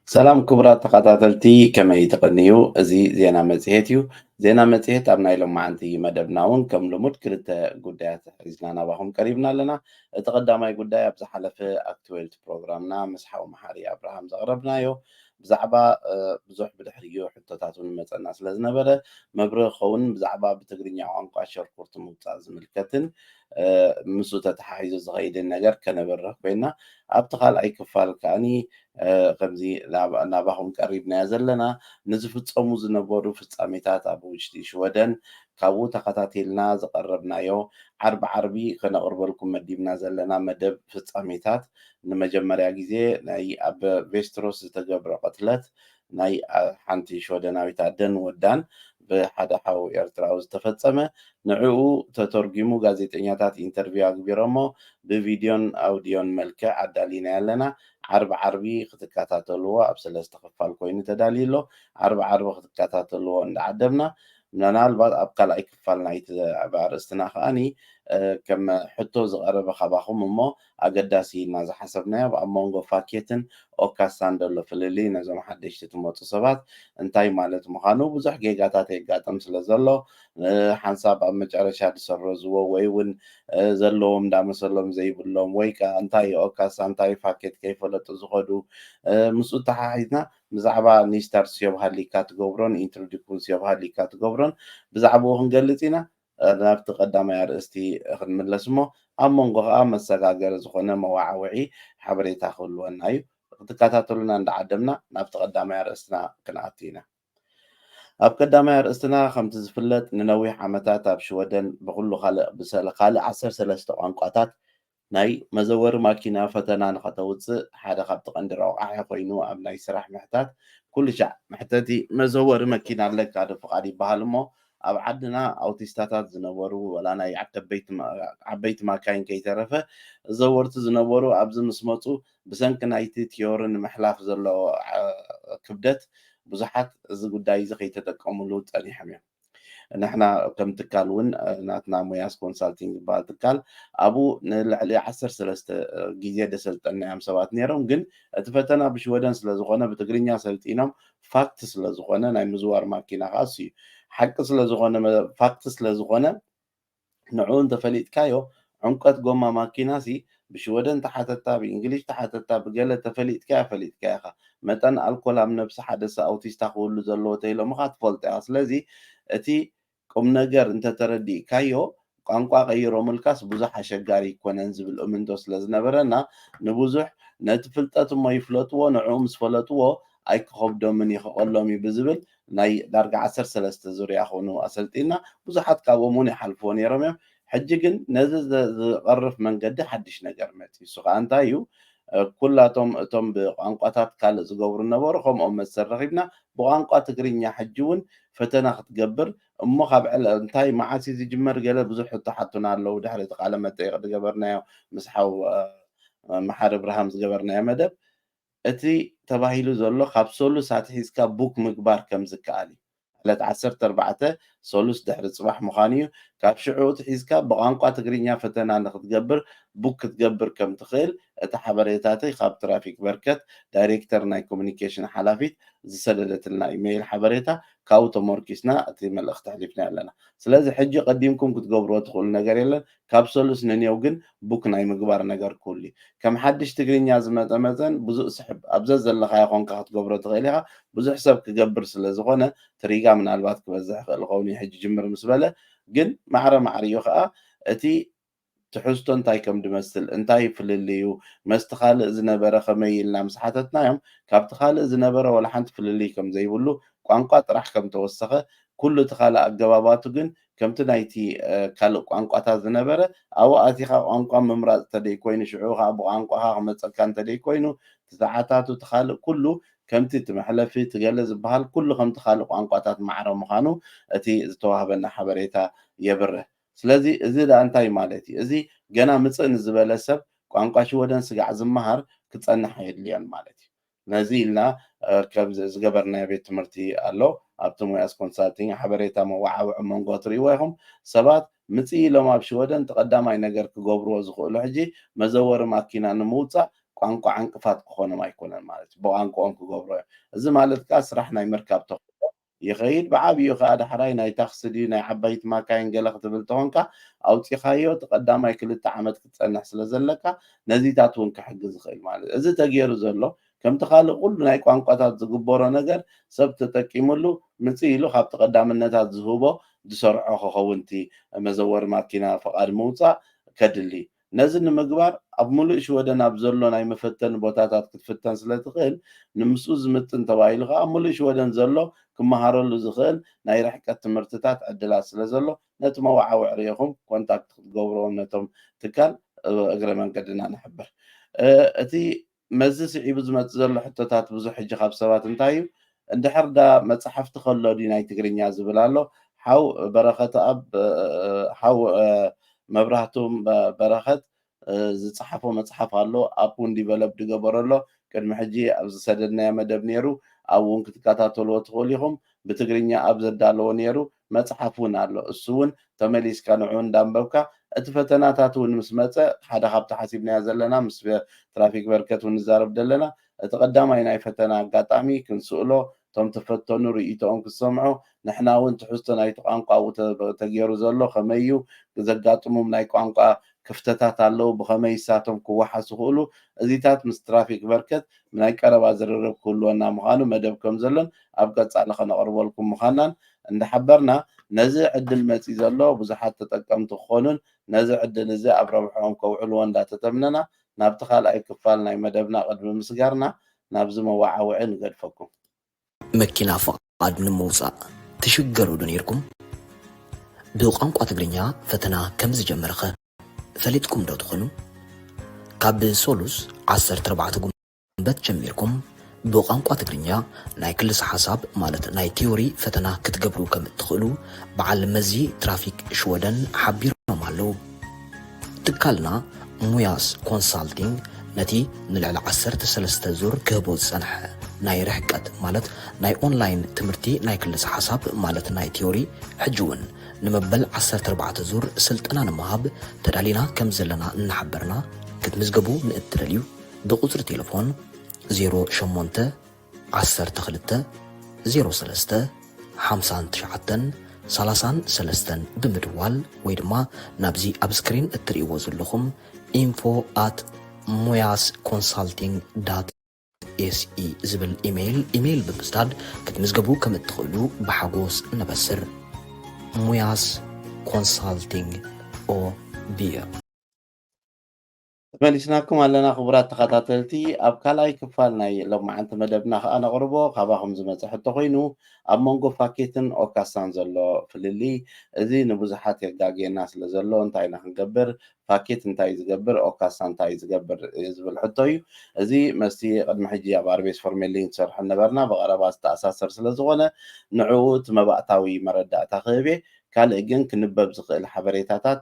ሰላም ክቡራት ተኸታተልቲ፣ ከመይ ትቕንዩ? እዚ ዜና መጽሔት እዩ። ዜና መጽሔት ኣብ ናይ ሎማዓንቲ መደብና እውን ከም ልሙድ ክልተ ጉዳያት ሒዝና ናባኹም ቀሪብና ኣለና። እቲ ቀዳማይ ጉዳይ ኣብ ዝሓለፈ ኣክትዌልት ፕሮግራምና ምስ ሓው መሓሪ ኣብርሃም ዘቕረብናዮ ብዛዕባ፣ እ፣ ብዙሕ ብድሕሪኡ ሕቶታት እውን መጸና ስለ ዝነበረ፣ መብርሂ ክኸውን ብዛዕባ ብትግርኛ ቋንቋ ሸርኩርት ምውጻእ ዝምልከትን፣ እ፣ ምስኡ ተተሓሒዙ ዝኸይድን ነገር ከነብርህ ኮይና፣ ኣብቲ ካልኣይ ክፋል ከኣኒ፣ እ፣ ከምዚ ናብ-፣ ናባኹም ቀሪብናዮ ዘለና፣ ንዝፍጸሙ ዝነበሩ ፍጻሜታት ኣብ ውሽጢ ሽወደን፣ ካብኡ ተኸታቲልና ዝቐረብናዮ፣ ዓርቢ ዓርቢ ከነቕርበልኩም መዲብና ዘለና መደብ ፍጻሜታት፣ ንመጀመርያ ግዜ ናይ ኣብ ቬስትሮስ ዝተገብረ ቅትለት ናይ፣ ኣ፣ ሓንቲ ሽወደናዊት ኣደን ወዳን ብሓደ ሓው ኤርትራዊ ዝተፈጸመ፣ ንዕኡ ተተርጒሙ ጋዜጠኛታት ኢንተርቪው ኣግቢሮሞ፣ ብቪድዮን ኣውዲዮን መልክዕ ኣዳሊናዮ ኣለና። ዓርቢ ዓርቢ ክትከታተልዎ ኣብ ሰለስተ ክፋል ኮይኑ ተዳልዩ ኣሎ። ዓርቢ ዓርቢ ክትከታተልዎ እንዳዓደምና፣ ምናልባት ኣብ ካልኣይ ክፋል ናይቲ ኣርእስትና ከኣኒ፣ እ፣ ከም ሕቶ ዝቐረበ ካባኹም እሞ ኣገዳሲ ኢልና ዝሓሰብናዮ ኣብ መንጎ ፋኬትን ኦካሳን ዘሎ ፍልልይ ነዞም ሓደሽቲ ትመፁ ሰባት እንታይ ማለት ምዃኑ ብዙሕ ጌጋታት የጋጥም ስለ ዘሎ፣ እ፣ ሓንሳብ ኣብ መጨረሻ ዝሰረዝዎ ወይ እውን፣ እ፣ ዘለዎም እንዳመሰሎም ዘይብሎም ወይ ከዓ እንታይ እዩ ኦካሳ እንታይ እዩ ፋኬት ከይፈለጡ ዝኸዱ፣ እ፣ ምስኡ ተሓሒዝና ብዛዕባ ኒስታርት ስዮብ ሃሊካ ትገብሮን ኢንትሮዲኩን ስዮብ ሃሊካ ትገብሮን ብዛዕባኡ ክንገልጽ ኢና። እ፣ ናብቲ ቀዳማይ ኣርእስቲ ክንምለስ እሞ ኣብ መንጎ ከዓ መሰጋገሪ ዝኾነ መዋዓውዒ ሓበሬታ ክህልወና እዩ። ክትከታተሉና እንዳዓደምና ናብቲ ቀዳማይ ኣርእስትና ክንኣቱ ኢና። ኣብ ቀዳማይ ኣርእስትና ከምቲ ዝፍለጥ ንነዊሕ ዓመታት ኣብ ሽወደን ብኩሉ ካልእ ብሰለ-፣ ካልእ ዓሰርተ ሰለስተ ቋንቋታት ናይ መዘወሪ ማኪና ፈተና ንኸተውፅእ ሓደ ካብቲ ቀንዲ ረቋሒ ኮይኑ ኣብ ናይ ስራሕ ምሕታት ኩሉ ሻዕ መሕተቲ መዘወሪ መኪና ኣለካ ዶ ፍቓድ ይበሃል እሞ ኣብ ዓድና ኣውቲስታታት ዝነበሩ ወላ ናይ ዓበይቲ ማ-፣ ዓበይቲ ማካይን ከይተረፈ ዘወርቲ ዝነበሩ ኣብዚ ምስ መፁ ብሰንኪ ናይቲ ቲዮሪ ንምሕላፍ ዘሎ፣ ዓ-፣ ክብደት ብዙሓት እዚ ጉዳይ እዚ ከይተጠቀሙሉ ጸኒሖም እዮም። ንሕና ከም ትካል እውን፣ እ፣ ናትና ሞያስ ኮንሳልቲንግ ዝበሃል ትካል ኣብኡ ንልዕሊ ዓሰርተ ሰለስተ ግዜ ደሰልጠናዮም ሰባት ነይሮም። ግን እቲ ፈተና ብሽወደን ስለ ዝኾነ ብትግርኛ ሰልጢኖም ፋክት ስለ ዝኾነ ናይ ምዝዋር ማኪና ከዓ እሱ እዩ። ሓቂ ስለ ዝኾነ መ-፣ ፋክት ስለ ዝኾነ ንዕኡ እንተፈሊጥካዮ፣ ዕምቆት ጎማ ማኪናሲ ብሽወደን ተሓተታ፣ ብእንግሊሽ ተሓተታ፣ ብገለ ተፈሊጥካያ ፈሊጥካያ ኢኻ። መጠን ኣልኮል ኣብ ነብሲ ሓደ ሰብ ኣውቲስታ ክህሉ ዘለዎ ተኢሎምኻ ትፈልጦ ኢኻ። ስለዚ እቲ ቁም ነገር እንተተረዲእካዮ፣ ቋንቋ ቀይሮምልካስ ብዙሕ ኣሸጋሪ ኣይኮነን ዝብል እምንቶ ስለ ዝነበረና፣ ንብዙሕ ነቲ ፍልጠት እሞ ይፍለጥዎ፣ ንዕኡ ምስ ፈለጥዎ ኣይክኸብዶምን እዩ፣ ክቐሎም እዩ ብዝብል ናይ ዳርጋ ዓሰርተ ሰለስተ ዙርያ ኾኑ ኣሰልጢና፣ ብዙሓት ካብኦም እውን ይሓልፍዎ ነይሮም እዮም። ሕጂ ግን ነዚ ዘ-፣ ዝቐርፍ መንገዲ ሓድሽ ነገር መፂኡ። እሱ ከዓ እንታይ እዩ? እ፣ ኩላቶም እቶም ብቋንቋታት ካልእ ዝገብሩ ነበሩ፣ ከምኦም መሰል ረኺብና፣ ብቋንቋ ትግርኛ ሕጂ እውን ፈተና ክትገብር፣ እሞ ካብ ዕለ-፣ እንታይ መዓስ እዩ ዝጅመር? ገለ ብዙሕ ሕቶ ሓቱና ኣለዉ። ድሕሪ እቲ ቃለ መጠይቕ ዝገበርናዮ ምስ ሓው፣ እ፣ መሓሪ ብርሃም ዝገበርናዮ መደብ፣ እቲ ተባሂሉ ዘሎ ካብ ሰሉስ ኣትሒዝካ ቡክ ምግባር ከም ዝከኣል እዩ። ዕለት ዓሰርተ ኣርባዕተ ሰሉስ ድሕሪ ጽባሕ ምዃኑ እዩ። ካብ ሽዑ ኣትሒዝካ ብቋንቋ ትግርኛ ፈተና ንክትገብር ቡክ ክትገብር ከም ትኽእል እቲ ሓበሬታተይ ካብ ትራፊክ በርከት ዳይሬክተር ናይ ኮሙኒኬሽን ሓላፊት ዝሰደደትልና ኢሜይል ሓበሬታ ካብኡ ተመርኪስና እቲ መልእኽቲ ኣሕሊፍና ኣለና። ስለዚ ሕጂ ቀዲምኩም ክትገብርዎ ትኽእሉ ነገር የለን። ካብ ሰሉስ ንኔው ግን ቡክ ናይ ምግባር ነገር ክህሉ እዩ። ከም ሓድሽ ትግርኛ ዝመጸ መጸን ብዙእ ስሕብ ኣብ ዘዘለኻዮ ኾንካ ክትገብሮ ትኽእል ኢኻ። ብዙሕ ሰብ ክገብር ስለ ዝኾነ ትሪጋ ምናልባት ክበዝሕ ይኽእል ኸውን እዩ ሕጂ ጅምር ምስ በለ። ግን ማዕረ ማዕሪኡ ኸኣ እቲ ትሕዝቶ እንታይ ከም ድመስል፣ እንታይ ፍልልዩ፣ መስቲ ካልእ ዝነበረ ከመይ ኢልና ምስ ሓተትናዮም፣ ካብቲ ካልእ ዝነበረ ወላ ሓንቲ ፍልልይ ከም ዘይብሉ፣ ቋንቋ ጥራሕ ከም ተወሰኸ፣ ኩሉ እቲ ካልእ ኣገባባቱ ግን ከምቲ ናይቲ፣ እ፣ ካልእ ቋንቋታት ዝነበረ፣ ኣብኡ ኣቲኻ ቋንቋ ምምራጽ እንተደይ ኮይኑ፣ ሽዑ ኸኣ ብቋንቋኻ ክመጸካ እንተደይ ኮይኑ፣ እቲ ሰዓታቱ፣ እቲ ካልእ ኩሉ ከምቲ እቲ መሕለፊ፣ እቲ ገለ ዝበሃል ኩሉ ከምቲ ካልእ ቋንቋታት ማዕረ ምዃኑ እቲ ዝተዋህበና ሓበሬታ የብርህ። ስለዚ እዚ ደኣ እንታይ ማለት እዩ? እዚ ገና ምጽእ ንዝበለ ሰብ ቋንቋ ሽወደን ስጋዕ ዝመሃር ክጸንሕ ኣየድልዮን ማለት እዩ። ነዚ ኢልና ከም ዝገበርናዮ ቤት ትምህርቲ ኣሎ። ኣብቲ ሙያስ ኮንሳልቲንግ ሓበሬታ መወዓውዒ መንጎ ትርእይዎ ኢኹም። ሰባት ምጽእ ኢሎም ኣብ ሽወደን እቲ ቀዳማይ ነገር ክገብርዎ ዝኽእሉ ሕጂ መዘወሪ ማኪና ንምውጻእ ቋንቋ ዕንቅፋት ክኾኖም ኣይኮነን ማለት እዩ። ብቋንቋኦም ክገብሮ እዮም። እዚ ማለት ከዓ ስራሕ ናይ ምርካብ ተኽእሎ ይኸይድ። ብዓብዩ ከዓ ዳሕራይ ናይ ታክሲ ድዩ ናይ ዓባይቲ ማካይን ገለ ክትብል ተኾንካ ኣውፂኻዮ እቲ ቀዳማይ ክልተ ዓመት ክትፀንሕ ስለ ዘለካ ነዚታት እውን ክሕግዝ ይኽእል ማለት እዩ። እዚ ተገይሩ ዘሎ ከምቲ ካልእ ኩሉ ናይ ቋንቋታት ዝግበሮ ነገር ሰብ ተጠቂምሉ ምፅእ ኢሉ ካብቲ ቀዳምነታት ዝህቦ ዝሰርዖ ክኸውን እቲ መዘወሪ ማኪና ፈቓድ ምውፃእ ከድሊ። ነዚ ንምግባር ኣብ ሙሉእ ሽወደን ኣብ ዘሎ ናይ መፈተኒ ቦታታት ክትፍተን ስለ ትኽእል ንምስኡ ዝምጥን ተባሂሉ ከዓ ኣብ ሙሉእ ሽወደን ዘሎ ክመሃረሉ ዝኽእል ናይ ርሕቀት ትምህርትታት ዕድላት ስለ ዘሎ ነቲ መወዓውዒ ርኢኹም ኮንታክት ክትገብርዎም ነቶም ትካል እግረ መንገድና ንሕብር። እቲ መዚ ስዒቡ ዝመጽእ ዘሎ ሕቶታት ብዙሕ ሕጂ ካብ ሰባት እንታይ እዩ እንድሕር ዳ መጽሓፍቲ ከሎ ድዩ ናይ ትግርኛ ዝብል ኣሎ። ሓው በረኸት ኣብ ሓው መብራህቱ በረኸት ዝጸሓፎ መጽሓፍ ኣሎ። ኣፕ እውን ዲቨሎፕ ዝገበሮ ኣሎ። ቅድሚ ሕጂ ኣብ ዝሰደድናዮ መደብ ነይሩ። ኣብኡ እውን ክትከታተልዎ ትኽእሉ ኢኹም። ብትግርኛ ኣብ ዘዳለዎ ነይሩ መጽሓፍ እውን ኣሎ። እሱ እውን ተመሊስካ ንዑ እንዳንበብካ እቲ ፈተናታት እውን ምስ መጸ ሓደ ካብቲ ሓሲብናዮ ዘለና ምስ ትራፊክ በርከት እውን ንዛረብ ዘለና እቲ ቀዳማይ ናይ ፈተና ኣጋጣሚ ክንስእሎ እቶም ተፈተኑ ርእይቶኦም ክሰምዑ ንሕና እውን ትሕዝቶ ናይቲ ቋንቋ ኣብኡ ተገይሩ ዘሎ ከመይ እዩ ዘጋጥሞም ናይ ቋንቋ ክፍተታት ኣለዉ ብኸመይ ይሳቶም ክወሓሱ ክእሉ እዚታት ምስ ትራፊክ በርከት ናይ ቀረባ ዝርርብ ክህልወና ምዃኑ መደብ ከም ዘሎን ኣብ ቀጻሊ ከነቕርበልኩም ምዃናን እንዳሓበርና ነዚ ዕድል መጺ ዘሎ ብዙሓት ተጠቀምቲ ክኾኑን ነዚ ዕድል እዚ ኣብ ረብሕኦም ከውዕልዎ እንዳተተምነና ናብቲ ካልኣይ ክፋል ናይ መደብና ቅድሚ ምስጋርና ናብዚ መወዓውዒ ንገድፈኩም። መኪና ፍቓድ ንምውፃእ ትሽገሩ ዶ ነይርኩም? ብቋንቋ ትግርኛ ፈተና ከም ዝጀመርኸ ፈሊጥኩም ዶ ትኾኑ? ካብ ሰሉስ ዓሰርተ ኣርባዕተ ጉንበት ጀሚርኩም ብቋንቋ ትግርኛ ናይ ክልሰ ሓሳብ ማለት ናይ ቲዮሪ ፈተና ክትገብሩ ከም እትኽእሉ በዓል መዚ ትራፊክ ሽወደን ሓቢሮም ኣለዉ። ትካልና ሙያስ ኮንሳልቲንግ ነቲ ንልዕሊ ዓሰርተ ሰለስተ ዙር ክህቦ ዝጸንሐ ናይ ርሕቀት ማለት ናይ ኦንላይን ትምህርቲ ናይ ክልሰ ሓሳብ ማለት ናይ ቲዮሪ ሕጂ እውን ንመበል ዓሰርተ ኣርባዕተ ዙር ስልጠና ንምሃብ ተዳሊና ከም ዘለና እናሓበርና ክትምዝገቡ ንእትደልዩ ብቁጽሪ ቴሌፎን ዜሮ ሸሞንተ ዓሰርተ ክልተ ዜሮ ሰለስተ ሓምሳን ትሽዓተን ሰላሳን ሰለስተን ብምድዋል ወይ ድማ ናብዚ ኣብ ስክሪን እትርእይዎ ዘለኹም info at moyas consulting dot se ዝብል ኢሜይል ኢሜይል ብምስዳድ ክትምዝገቡ ከም እትኽእሉ ብሓጎስ ነበስር። ሙያስ ኮንሳልቲንግ ኦቢር። ተመሊስናኩም ኣለና ክቡራት ተኸታተልቲ። ኣብ ካልኣይ ክፋል ናይ ሎማዓንቲ መደብና ከዓ ነቕርቦ ካባኹም ዝመፀ ሕቶ ኮይኑ ኣብ መንጎ ፋኬትን ኦካሳን ዘሎ ፍልልይ እዚ ንብዙሓት የጋግየና ስለ ዘሎ እንታይ ኢና ክንገብር ፋኬት እንታይ ዝገብር ኦካሳ እንታይ ዝገብር ዝብል ሕቶ እዩ። እዚ መስቲ ቅድሚ ሕጂ ኣብ ኣርቤስ ፎርሜሊን ትሰርሑ ነበርና ብቐረባ ዝተኣሳሰር ስለ ዝኾነ ንዕኡ እቲ መባእታዊ መረዳእታ ክህብ ካልእ ግን ክንበብ ዝኽእል ሓበሬታታት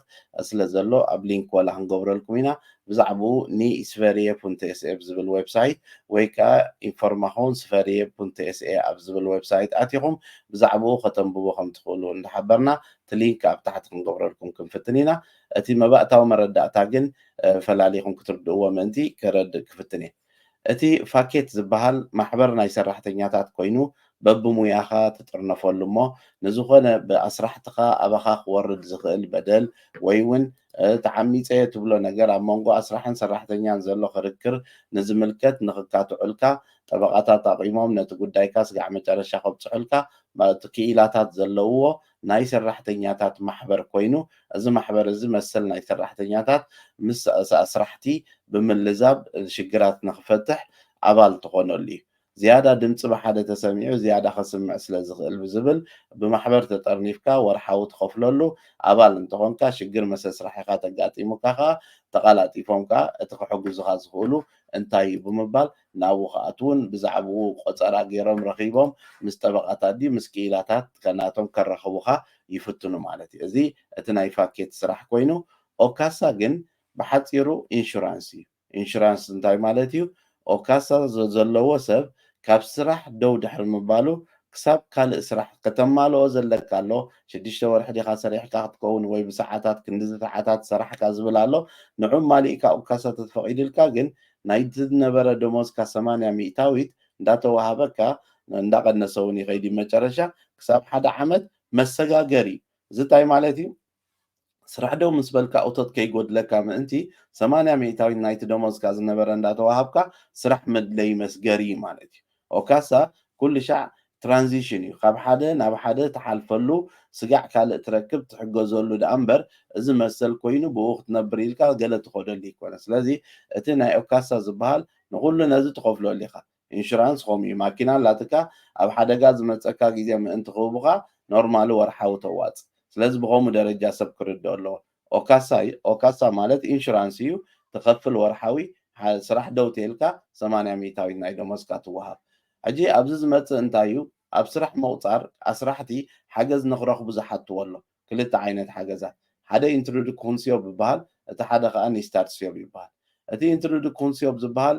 ስለ ዘሎ ኣብ ሊንክ ወላ ክንገብረልኩም ኢና። ብዛዕባኡ ኒ ስቨሪየ ፑንት ኤስኤ ዝብል ዌብሳይት ወይ ከዓ ኢንፎርማኹን ስቨሪየ ፑንት ኤስኤ ኣብ ዝብል ዌብሳይት ኣቲኹም ብዛዕባኡ ከተንብቦ ከም ትኽእሉ እንዳሓበርና እቲ ሊንክ ኣብ ታሕቲ ክንገብረልኩም ክንፍትን ኢና። እቲ መባእታዊ መረዳእታ ግን ፈላሊኹም ክትርድእዎ ምእንቲ ክረድእ ክፍትን እየ። እቲ ፋኬት ዝበሃል ማሕበር ናይ ሰራሕተኛታት ኮይኑ በብሙያኻ ትጥርነፈሉ እሞ ንዝኾነ ብኣስራሕትኻ ኣባኻ ክወርድ ዝኽእል በደል ወይ እውን ተዓሚፀ ትብሎ ነገር ኣብ መንጎ ኣስራሕን ሰራሕተኛን ዘሎ ክርክር ንዝምልከት ንኽካትዑልካ ጠበቓታት ኣቒሞም ነቲ ጉዳይካ ስጋዕ መጨረሻ ከብፅሑልካ ክኢላታት ዘለውዎ ናይ ሰራሕተኛታት ማሕበር ኮይኑ እዚ ማሕበር እዚ መሰል ናይ ሰራሕተኛታት ምስ ኣስራሕቲ ብምልዛብ ሽግራት ንክፈትሕ ኣባል ትኾነሉ እዩ። ዝያዳ ድምፂ ብሓደ ተሰሚዑ ዝያዳ ከስምዕ ስለ ዝኽእል ብዝብል ብማሕበር ተጠርኒፍካ ወርሓዊ ትኸፍለሉ ኣባል እንተኾንካ ሽግር መሰ ስራሕኻ ተጋጢሙካ ከዓ ተቐላጢፎም ከዓ እቲ ክሕግዙኻ ዝኽእሉ እንታይ እዩ ብምባል ናብኡ ክኣትውን ብዛዕባኡ ቆፀራ ገይሮም ረኺቦም ምስ ጠበቓታት ድዩ ምስ ክኢላታት ከናቶም ከራኽቡኻ ይፍትኑ ማለት እዩ። እዚ እቲ ናይ ፋኬት ስራሕ ኮይኑ ኦካሳ ግን ብሓፂሩ ኢንሹራንስ እዩ። ኢንሹራንስ እንታይ ማለት እዩ? ኦካሳ ዘ- ዘለዎ ሰብ ካብ ስራሕ ደው ድሕሪ ምባሉ ክሳብ ካልእ ስራሕ ከተማልኦ ዘለካ ኣሎ። ሽዱሽተ ወርሒ ዲኻ ሰሪሕካ ክትከውን ወይ ብሰዓታት ክንድዚ ሰዓታት ሰራሕካ ዝብል ኣሎ። ንዑ ማሊእካ ኦካሳ ተፈቒድልካ ግን ናይቲ ዝነበረ ደሞዝካ ሰማንያ ሚእታዊት እንዳተዋሃበካ እንዳቐነሰ እውን ይኸይድ እዩ። መጨረሻ ክሳብ ሓደ ዓመት መሰጋገሪ እዩ። እዚ እንታይ ማለት እዩ? ስራሕ ደው ምስ በልካ እቶት ከይጎድለካ ምእንቲ ሰማንያ ሚእታዊት ናይቲ ደሞዝካ ዝነበረ እንዳተዋሃብካ ስራሕ መድለይ መስገሪ ማለት እዩ። ኦካሳ ኩሉ ሻዕ ትራንዚሽን እዩ። ካብ ሓደ ናብ ሓደ ትሓልፈሉ ስጋዕ ካልእ ትረክብ ትሕገዘሉ ደኣ እምበር እዚ መሰል ኮይኑ ብኡ ክትነብር ኢልካ ገለ ትኸደሉ ይኮነ። ስለዚ እቲ ናይ ኦካሳ ዝበሃል ንኹሉ ነዚ ትኸፍለሉ ኢኻ። ኢንሹራንስ ከምኡ እዩ። ማኪና ኣላትካ ኣብ ሓደጋ ዝመፀካ ግዜ ምእንቲ ክህቡኻ ኖርማሊ ወርሓዊ ተዋፅ። ስለዚ ብኸምኡ ደረጃ ሰብ ክርድኦ ኣለዎ። ኦካሳ እዩ። ኦካሳ ማለት ኢንሹራንስ እዩ። ትኸፍል ወርሓዊ ሓ- ስራሕ ደው ተልካ ሰማንያ ሚእታዊት ናይ ደሞዝካ ትወሃብ። ሕጂ ኣብዚ ዝመፅእ እንታይ እዩ? ኣብ ስራሕ ምቑፃር ኣስራሕቲ ሓገዝ ንክረኽቡ ዝሓትዎ ኣሎ። ክልተ ዓይነት ሓገዛት፣ ሓደ ኢንትሮዱክሽን ስዮብ ይበሃል፣ እቲ ሓደ ከዓ ኒስታርት ስዮብ ይበሃል። እቲ ኢንትሮዱክሽን ስዮብ ዝበሃል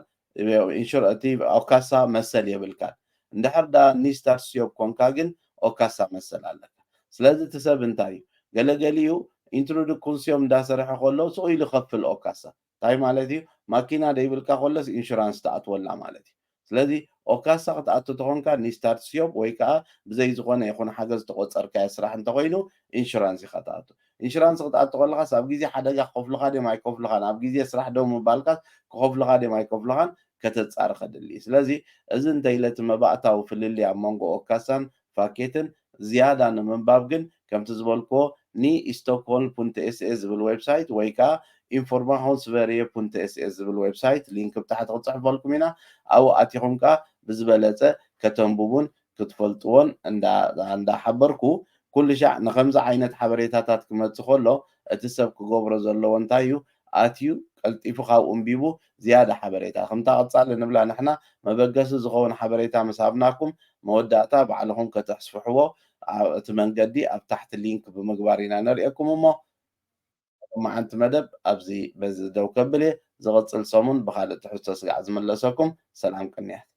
ኢንሹር እቲ ኦካሳ መሰል የብልካን። እንድሕር ዳ ኒስታርት ስዮብ ኮንካ ግን ኦካሳ መሰል ኣለካ። ስለዚ እቲ ሰብ እንታይ እዩ ገለገሊኡ ኢንትሮዱክሽን ስዮብ እንዳሰርሐ ከሎ ስቕ ኢሉ ከፍል ኦካሳ እንታይ ማለት እዩ? ማኪና ደይብልካ ከሎስ ኢንሹራንስ ትኣትወላ ማለት እዩ። ስለዚ ኦካሳ ክትኣቱ ተኾንካ ኒስታርት ስዮብ ወይ ከዓ ብዘይ ዝኾነ ይኹን ሓገዝ ተቆፀርካዮ ስራሕ እንተኮይኑ ኢንሹራንስ ኢኻ ትኣቱ። ኢንሹራንስ ክትኣቱ ከለኻስ ኣብ ግዜ ሓደጋ ክኸፍሉኻ ድዮም ኣይከፍሉኻን፣ ኣብ ግዜ ስራሕ ደው ምባልካስ ክኸፍሉኻ ድዮም ኣይከፍሉኻን ከተፃሪ ከድሊ እዩ። ስለዚ እዚ እንተኢለ እቲ መባእታዊ ፍልልይ ኣብ መንጎ ኦካሳን ፋኬትን ዝያዳ ንምንባብ ግን ከምቲ ዝበልክዎ ኒ ስቶክሆልም ፑንት ኤስኤ ዝብል ዌብሳይት ወይ ከዓ ኢንፎርማሽን ስቨሪየ ፑንት ኤስኤ ዝብል ዌብሳይት ሊንክ ብታሕቲ ክፅሕፈልኩም ኢና። ኣብኡ ኣቲኹም ከዓ ብዝበለፀ ከተንብቡን ክትፈልጥዎን እንዳ- እንዳሓበርኩ ኩሉ ሻዕ ንከምዚ ዓይነት ሓበሬታታት ክመፅእ ከሎ እቲ ሰብ ክገብሮ ዘለዎ እንታይ እዩ? ኣትዩ ቀልጢፉ ካብኡ እንቢቡ ዝያዳ ሓበሬታ ከምታ ቀፃሊ ንብላ ንሕና መበገሲ ዝኸውን ሓበሬታ ምስ ሃብናኩም መወዳእታ ባዕልኹም ከተሕስፍሕዎ ኣ- እቲ መንገዲ ኣብ ታሕቲ ሊንክ ብምግባር ኢና ነርእየኩም እሞ መዓንቲ መደብ ኣብዚ በዚ ደው ከብል እየ። ዝቕፅል ሰሙን ብኻልእ ትሕዝቶ ስጋዕ ዝምለሰኩም። ሰላም ቅንያት።